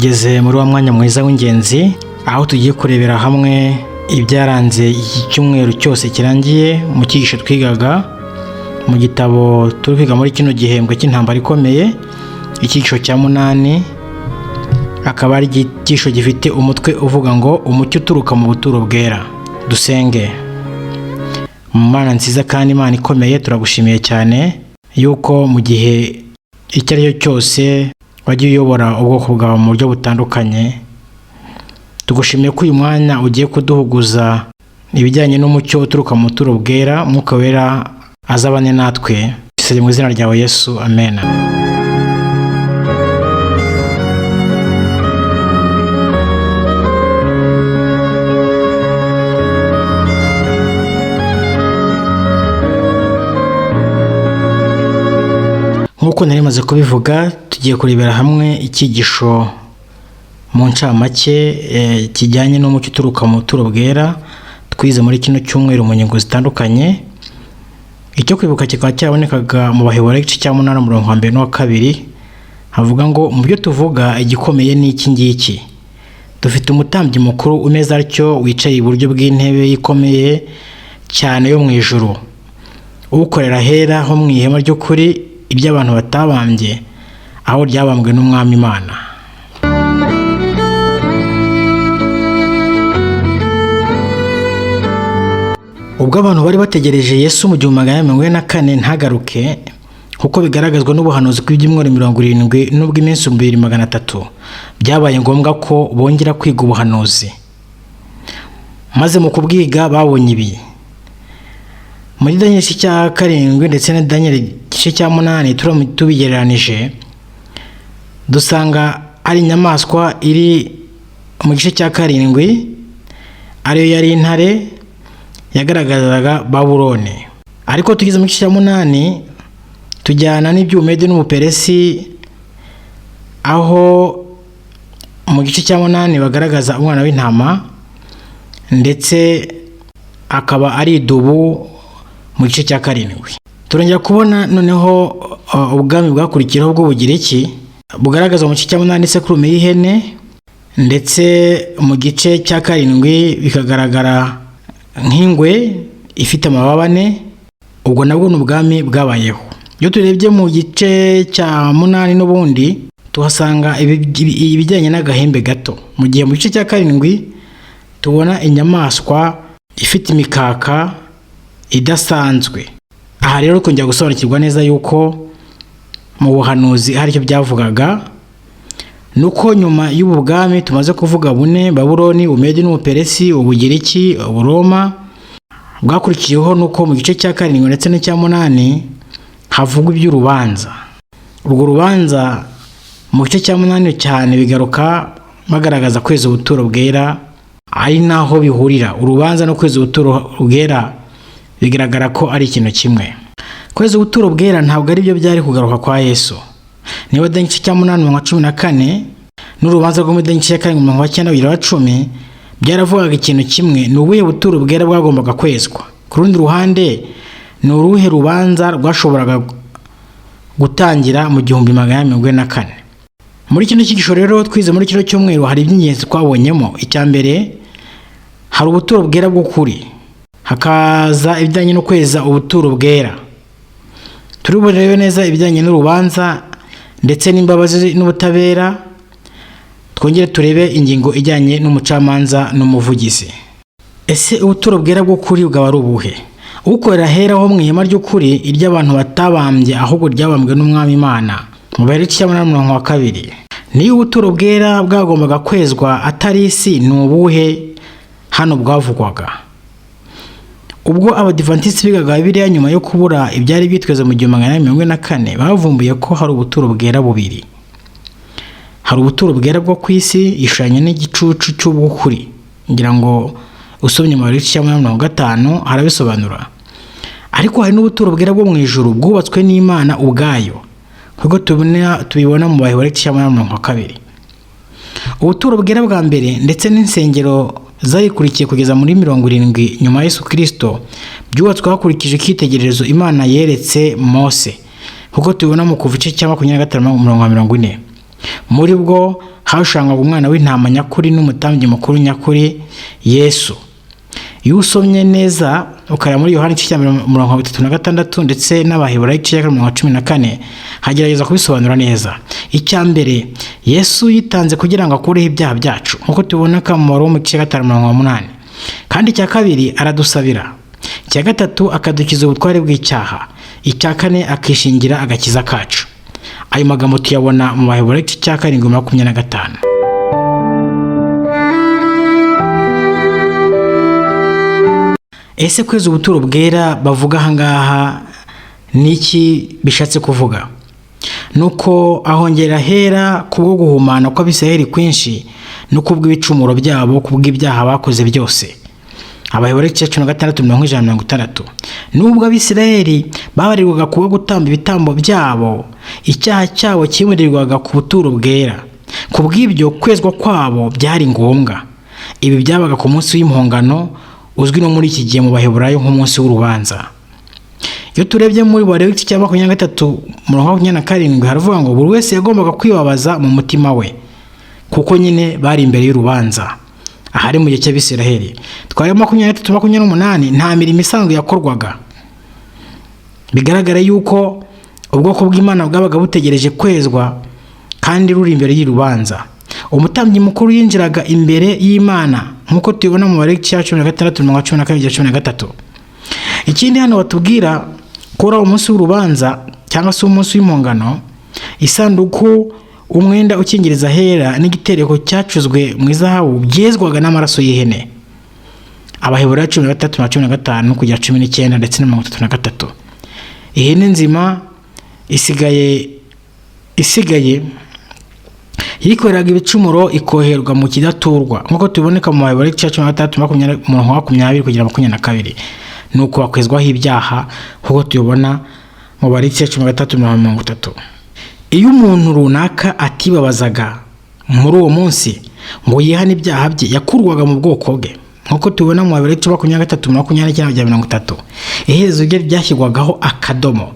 Tugeze muri wa mwanya mwiza w'ingenzi, aho tugiye kurebera hamwe ibyaranze iki cyumweru cyose kirangiye mu cyigisho twigaga mu gitabo turi kwiga muri kino gihembwe cy'intambara ikomeye, icyigisho cya 8, akaba ari icyigisho gifite umutwe uvuga ngo umucyo uturuka mu buturo bwera. Dusenge. Mana nziza kandi Imana ikomeye, turagushimiye cyane yuko mu gihe icyo ari cyo cyose wagiye uyobora ubwoko bwawe mu buryo butandukanye. Tugushimiye ko uyu mwanya ugiye kuduhuguza ibijyanye n'umucyo uturuka mu buturo bwera. Umwuka Wera azabane natwe. Dusabye mu izina ryawe Yesu, amen. Nk'uko nari maze kubivuga, tugiye kurebera hamwe icyigisho mu ncamake kijyanye n'umucyo uturuka mu buturo bwera twize muri kino cyumweru mu ngingo zitandukanye. Icyo kwibuka kikaba cyarabonekaga mu Baheburayo igice cya 8, umurongo wa 1 n'uwa 2, havuga ngo: mu byo tuvuga igikomeye ni iki ngiki: dufite umutambyi mukuru umeze atyo, wicaye iburyo bw'intebe ikomeye cyane yo mu ijuru, ukorera ahera ho mu ihema ry'ukuri, ibyo abantu batabambye, aho ryabambwe n'Umwami Imana. Ubwo abantu bari bategereje Yesu mu 1444 ntagaruke, kuko bigaragazwa n'ubuhanuzi bw'ibyumweru 70 n'ubw'iminsi 2300, byabaye ngombwa ko bongera kwiga ubuhanuzi. Maze mu kubwiga babonye ibi muri Daniel igice cya 7 ndetse na Daniel igice cya 8. Tubigereranije, dusanga ari inyamaswa iri mu gice cya 7, ariyo yari intare yagaragazaga Babuloni. Ariko tugeze mu gice cya 8, tujyana n'iby'Ubumedi n'Ubuperesi, aho mu gice cya 8 bagaragaza umwana w'intama, ndetse akaba ari idubu mu gice cya 7. Turongera kubona noneho ubwami bwakurikiyeho bw'Ubugiriki, bugaragaza mu gice cya 8 isekurume y'ihene, ndetse mu gice cya 7 bikagaragara nk'ingwe ifite amababa 4. Ubwo nabwo ni ubwami bwabayeho. Iyo turebye mu gice cya 8 n'ubundi, tuhasanga ibijyanye n'agahembe gato, mu gihe mu gice cya 7 tubona inyamaswa ifite imikaka idasanzwe. Aha rero twongera gusobanukirwa neza yuko mu buhanuzi hari icyo byavugaga, nuko nyuma y'ubu bwami tumaze kuvuga bune, Babuloni, Ubumedi n'Ubuperesi, Ubugiriki, Uburoma, bwakurikiyeho nuko mu gice cya 7 ndetse n'icya 8 havugwa iby'urubanza. Urwo rubanza mu gice cya 8 cyane bigaruka bagaragaza kweza ubuturo bwera, ari naho bihurira. Urubanza no kweza ubuturo bwera bigaragara ko ari ikintu kimwe. Kweza ubuturo bwera ntabwo ari byo byari kugaruka kwa Yesu. Niba Daniel igice cya 8 umurongo wa 14 n'urubanza rwo muri Daniel igice cya 7 umurongo wa 9 kugera wa 10 byaravugaga ikintu kimwe, ni ubuhe buturo bwera bwagombaga kwezwa? Ku rundi ruhande, ni uruhe rubanza rwashoboraga gutangira mu 1444? Muri kino cyigisho rero twize muri kino cyumweru, hari iby'ingenzi twabonyemo. Icya mbere, hari ubuturo bwera bw'ukuri, hakaza ibijyanye no kweza ubuturo bwera. Turi burebe neza ibijyanye n'urubanza ndetse n'imbabazi n'ubutabera. Twongere turebe ingingo ijyanye n'umucamanza n'umuvugizi. Ese ubuturo bwera bw'ukuri bwaba ari ubuhe? Ukorera ahera ho mu ihema ry'ukuri, iry'abantu batabambye, ahubwo ryabambwe n'Umwami Imana, mu Baheburayo igice cya 8 umurongo wa 2. Niba ubuturo bwera bwagombaga kwezwa atari isi, ni ubuhe hano bwavugwaga? Ubwo Abadivantisiti bigaga Bibiliya nyuma yo kubura ibyari byitweze mu 1444, bavumbuye ko hari ubuturo bwera bubiri. Hari ubuturo bwera bwo ku isi, ishushanya n'igicucu cy'ubukuri. Ngira ngo usomye mu gice cya 85 harabisobanura. Ariko hari n'ubuturo bwera bwo mu ijuru bwubatswe n'Imana ubwayo, nk'uko tubibona mu Baheburayo igice cya 8 umurongo wa 2. Ubuturo bwera bwa mbere ndetse n'insengero zarikurikiye kugeza muri 70 nyuma ya Yesu Kristo, byubatswe hakurikije icyitegererezo Imana yeretse Mose, nk'uko tubibona mu Kuva igice cya 25 umurongo wa 40. Muri bwo hashushanywaga umwana w'intama nyakuri n'umutambyi mukuru nyakuri, Yesu. Iyo usomye neza ukareba muri Yohani igice cya 36 ndetse n'Abaheburayo igice cya 14, hagerageza kubisobanura neza. Icya mbere, Yesu yitanze kugira ngo akureho ibyaha byacu, nk'uko tuboneka mu Baroma igice cya 5:8. Kandi icya kabiri, aradusabira. Icya gatatu, akadukiza ubutware bw'icyaha. Icya kane, akishingira agakiza kacu. Ayo magambo tuyabona mu Baheburayo igice cya 7:25. Ese kweza ubuturo bwera bavuga ahangaha ni iki bishatse kuvuga? Nuko ahongera ahera kubwo guhumana kw'Abisirayeli kwinshi no kubw'ibicumuro byabo, kubw'ibyaha bakoze byose. Abaheburayo igice cya 16:160. Nubwo Abisirayeli babarirwaga kuba gutamba ibitambo byabo, icyaha cyabo cyimurirwaga ku buturo bwera. Kubw'ibyo kwezwa kwabo byari ngombwa. Ibi byabaga ku munsi w'impongano, uzwi no muri iki gihe mu Baheburayo nk'umunsi w'urubanza. Iyo turebye muri Balewi igice cya 23:27, haravuga ngo buri wese yagombaga kwibabaza mu mutima we, kuko nyine bari imbere y'urubanza. Ahari mu gihe cy'Abisiraheli. Twari 23:28, nta mirimo isanzwe yakorwaga. Bigaragara yuko ubwoko bw'Imana bwabaga butegereje kwezwa kandi ruri imbere y'urubanza. Umutambyi mukuru yinjiraga imbere y'Imana, nk'uko tubibona mu Balewi igice cya 16:12-13. Ikindi hano batubwira ko uri umunsi w'urubanza cyangwa se umunsi w'impongano, isanduku, umwenda ukingiriza ahera n'igitereko cyacuzwe mu izahabu byezwaga n'amaraso y'ihene. Abaheburayo 13:15 kugera 19 ndetse na 33. Ihene nzima isigaye yikoreraga ibicumuro ikoherwa mu kidaturwa, nk'uko tuboneka mu Baheburayo igice cya 16:20 kugera 22. Nuko bakwezwaho ibyaha, nk'uko tubibona mu Balewi igice cya 13:30. Iyo umuntu runaka atibabazaga muri uwo munsi ngo yihane ibyaha bye, yakurwaga mu bwoko bwe, nk'uko tubibona mu Baheburayo igice 23:29-30. Iherezo rye ryashyirwagaho akadomo.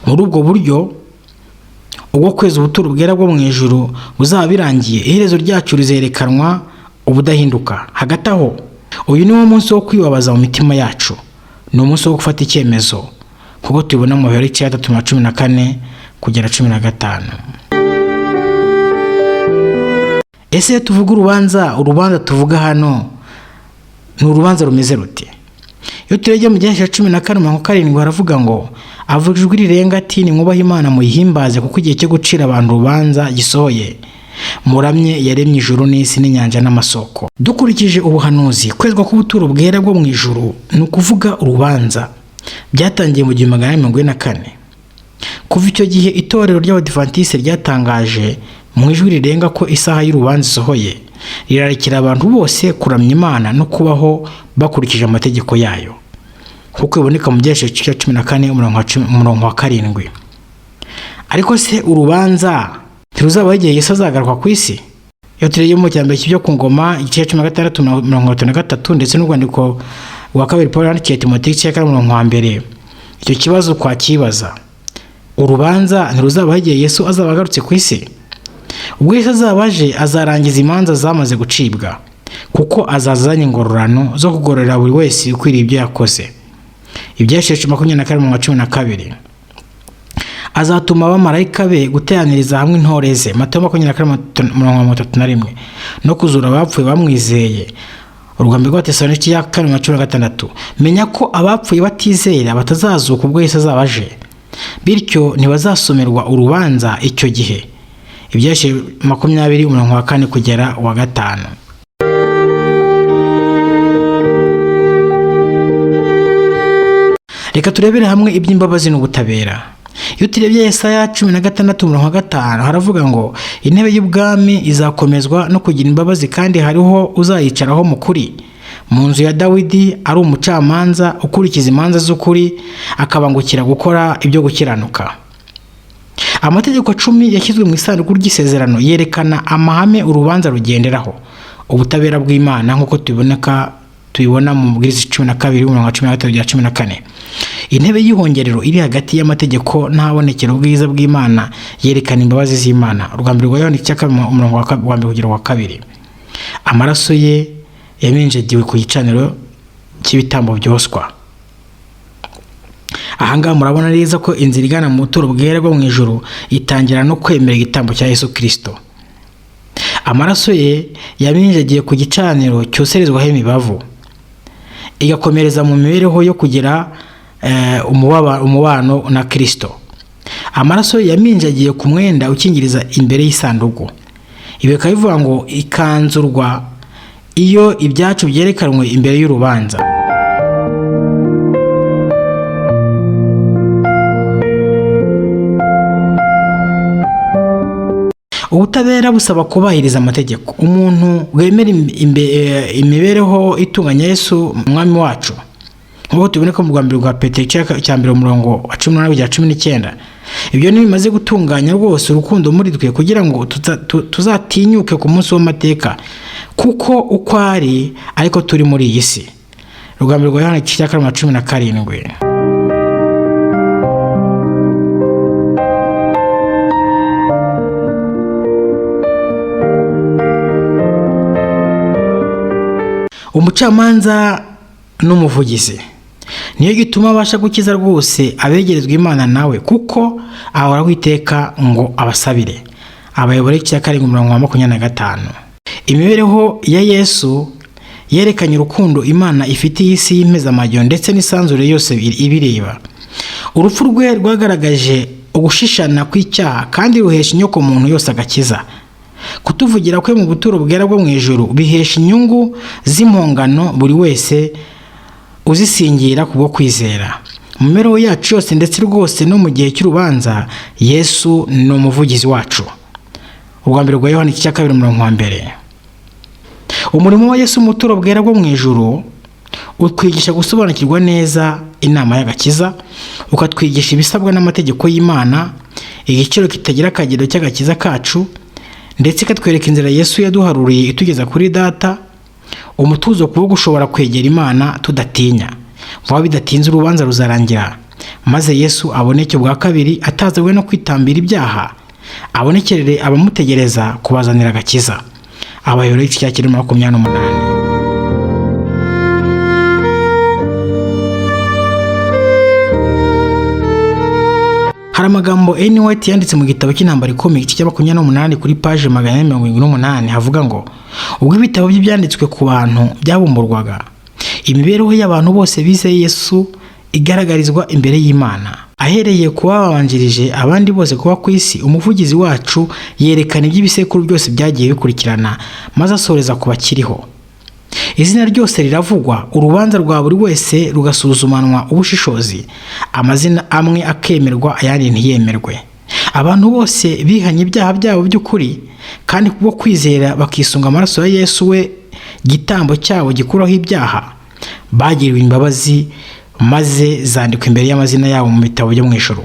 Muri ubwo buryo, ubwo kweza ubuturo bwera bwo mu ijuru buzaba birangiye, iherezo ryacu rizerekanwa ubudahinduka. Hagati aho, uyu ni wo munsi wo kwibabaza mu mitima yacu. Ni umunsi wo gufata icyemezo, nk'uko tubibona mu Baheburayo igice cya 3:14 kugera 15. Ese iyo tuvuga urubanza, urubanza tuvuga hano ni urubanza rumeze rute? Iyo turebye mu gihe cya 14:7, haravuga ngo avuga ijwi rirenga ati nimwubahe Imana muyihimbaze, kuko igihe cyo gucira abantu urubanza gisohoye. Muramye yaremye ijuru n'isi n'inyanja n'amasoko. Dukurikije ubuhanuzi, kwezwa k'ubuturo bwera bwo mu ijuru ni ukuvuga urubanza byatangiye mu 1844. Kuva icyo gihe itorero ry'Abadivantisite ryatangaje mu ijwi rirenga ko isaha y'urubanza isohoye, rirarikira abantu bose kuramya Imana no kubaho bakurikije amategeko yayo, nk'uko biboneka mu Byahishuriwe igice cya 14:7. Ariko se urubanza ntiruzabaho igihe Yesu azagaruka ku isi? Iyo turebye mu cya mbere cy'ibyo ku ngoma igice cya 16:33 ndetse n'urwandiko rwa kabiri Paul yandikiye Timoteyo igice cya 4:1, icyo kibazo twakibaza. Urubanza ntiruzabaho igihe Yesu azaba agarutse ku isi? Ubwo Yesu azaba aje, azarangiza imanza zamaze gucibwa, kuko azazanye ingororano zo kugororera buri wese ukwiriye ibyo yakoze. Ibyahishuriwe 24:12. Azatuma abamarayika be guteraniriza hamwe intore ze, Matayo 24:31, no kuzura abapfuye bamwizeye. Urwandiko rwa Tesalonike ya 4:16. Menya ko abapfuye batizera batazazuka ubwo Yesu azaba aje, bityo ntibazasomerwa urubanza icyo gihe. Ibyahishuriwe 20:4 kugera 5. Reka turebere hamwe iby'imbabazi n'ubutabera. Iyo turebye Yesaya 16:5, haravuga ngo intebe y'ubwami izakomezwa no kugira imbabazi, kandi hariho uzayicaraho mu kuri, mu nzu ya Dawidi, ari umucamanza ukurikiza imanza z'ukuri, akabangukira gukora ibyo gukiranuka. Amategeko 10 yashyizwe mu isanduku ry'isezerano yerekana amahame urubanza rugenderaho, ubutabera bw'Imana, nk'uko tubiboneka Tubibona mu Mubwiriza 12, umurongo wa 13 bya 14. Intebe y'ihongerero iri hagati y'amategeko n'ahabonekera ubwiza bw'Imana yerekana imbabazi z'Imana. Urwa mbere rwa Yohana igice cya kabiri, umurongo wa mbere kugera wa kabiri. Amaraso ye yaminjagiwe ku gicaniro cy'ibitambo byoswa. Ahangaha murabona neza ko inzira igana mu buturo bwera bwo mu ijuru itangira no kwemera igitambo cya Yesu Kirisito. Amaraso ye yaminjagiye ku gicaniro cyoserezwaho imibavu, igakomereza mu mibereho yo kugira umubano na Kirisito. Amaraso ye yaminjagiye ku mwenda ukingiriza imbere y'isanduku. Ibi bikaba bivuga ngo ikanzurwa iyo ibyacu byerekanwe imbere y'urubanza. Ubutabera busaba kubahiriza amategeko. Umuntu wemera imibereho itunganya Yesu umwami wacu, nk'uko tuboneka mu rwa mbere rwa Petero igice cya mbere, umurongo wa 18 kugera 19, ibyo ntibimaze gutunganya rwose urukundo muri twe, kugira ngo tuzatinyuke ku munsi w'amateka, kuko uko ari ariko turi muri iyi si. Urwa mbere rwa Yohana igice cya kane, 17. Umucamanza n'umuvugizi niyo gituma abasha gukiza rwose abegerezwa Imana nawe, kuko ahoraho iteka ngo abasabire. Abayobora igice cya karindwi, umurongo wa 25. Imibereho ya Yesu yerekanye urukundo Imana ifitiye isi y'impezamajyo ndetse n'isanzure yose ibireba. Urupfu rwe rwagaragaje ugushishana kw'icyaha kandi ruhesha inyoko muntu yose agakiza. Kutuvugira kwe mu buturo bwera bwo mu ijuru bihesha inyungu z'impongano buri wese uzisingira kubwo kwizera. Mu mibereho yacu yose ndetse rwose no mu gihe cy'urubanza, Yesu ni umuvugizi wacu. Ubwa mbere rwa Yohana igice cya kabiri, umurongo wa mbere. Umurimo wa Yesu mu buturo bwera bwo mu ijuru utwigisha gusobanukirwa neza inama y'agakiza, ukatwigisha ibisabwa n'amategeko y'Imana, igiciro kitagira akagero cy'agakiza kacu, ndetse ikatwereka inzira Yesu yaduharuriye itugeza kuri Data, umutuzo kuwo gushobora kwegera Imana tudatinya. Vuba bidatinze urubanza ruzarangira, maze Yesu aboneke ubwa kabiri atazanywe no kwitambira ibyaha, abonekerere abamutegereza kubazanira agakiza. Abayobora igice cya cyenda, 28. Hari amagambo Ellen White yanditse mu gitabo cy'Intambara Ikomeye, igice cya 28, kuri paje 478, havuga ngo ubwo ibitabo by'ibyanditswe ku bantu byabumburwaga, imibereho y'abantu bose bizeye Yesu igaragarizwa imbere y'Imana. Ahereye ku babanjirije abandi bose kuba ku isi, umuvugizi wacu yerekana iby'ibisekuru byose byagiye bikurikirana, maze asoreza ku bakiriho. Izina ryose riravugwa, urubanza rwa buri wese rugasuzumanwa ubushishozi, amazina amwe akemerwa ayandi ntiyemerwe. Abantu bose bihanye ibyaha byabo by'ukuri kandi kubwo kwizera bakisunga amaraso ya Yesu we gitambo cyabo gikuraho ibyaha, bagiriwe imbabazi maze zandikwa imbere y'amazina yabo mu bitabo byo mu ijuru,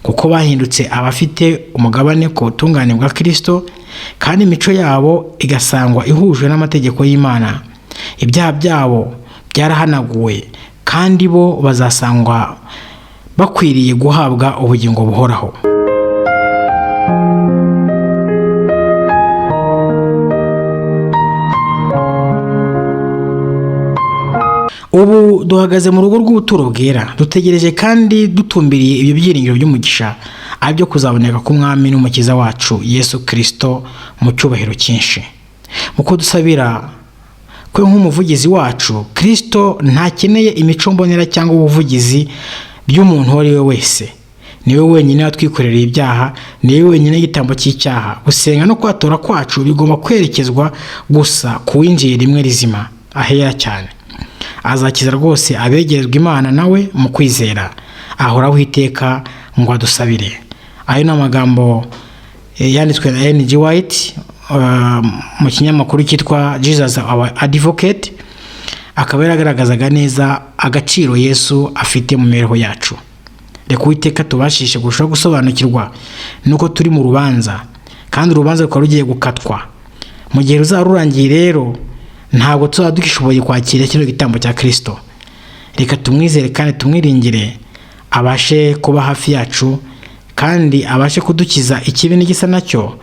kuko bahindutse abafite umugabane ku butungane bwa Kristo, kandi imico yabo igasangwa ihujwe n'amategeko y'Imana. Ibyaha byabo byarahanaguwe, kandi bo bazasangwa bakwiriye guhabwa ubugingo buhoraho. Ubu duhagaze mu rugo rw'ubuturo bwera, dutegereje kandi dutumbiriye ibyo byiringiro by'umugisha, aribyo kuzaboneka k'Umwami n'Umukiza wacu Yesu Kirisito mu cyubahiro cyinshi. Mu kudusabira kwe nk'umuvugizi wacu, Kirisito ntakeneye imico mbonera cyangwa ubuvugizi by'umuntu uwo ari we wese. Niwe wenyine watwikorereye ibyaha, niwe wenyine igitambo cy'icyaha. Gusenga no kwatura kwacu bigomba kwerekezwa gusa ku winjiye rimwe rizima ahera cyane. Azakiza rwose abegerezwa Imana nawe mu kwizera, ahoraho iteka ngo adusabire. Ayo ni amagambo yanditswe na Ellen G. White mu kinyamakuru cyitwa Jesus Our Advocate, akaba yaragaragazaga neza agaciro Yesu afite mu mibereho yacu. Reka Uwiteka tubashishe kurushaho gusobanukirwa nuko turi mu rubanza, kandi urubanza rukaba rugiye gukatwa. Mu gihe ruzaba rurangiye rero, Ntabwo tuzaba dugishoboye kwakira kino gitambo cya Kirisito. Reka tumwizere kandi tumwiringire, abashe kuba hafi yacu kandi abashe kudukiza ikibi n'igisa nacyo.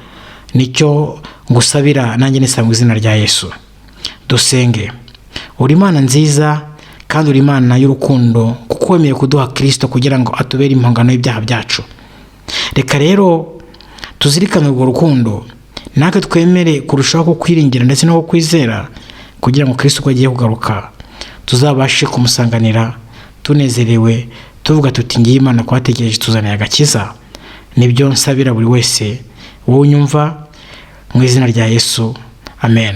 Nicyo ngusabira nanjye nisanga izina rya Yesu. Dusenge. Uri Imana nziza kandi uri Imana y'urukundo, kuko wemeye kuduha Kirisito kugira ngo atubere impongano y'ibyaha byacu. Reka rero tuzirikane urwo rukundo, natwe twemere kurushaho kukwiringira ndetse no kukwizera, kugira ngo Kirisito ubwo agiye kugaruka tuzabashe kumusanganira tunezerewe, tuvuga tuti: "Ngiye Imana twategereje, tuzaniye agakiza." Nibyo nsabira buri wese wowe unyumva, mu izina rya Yesu, amen.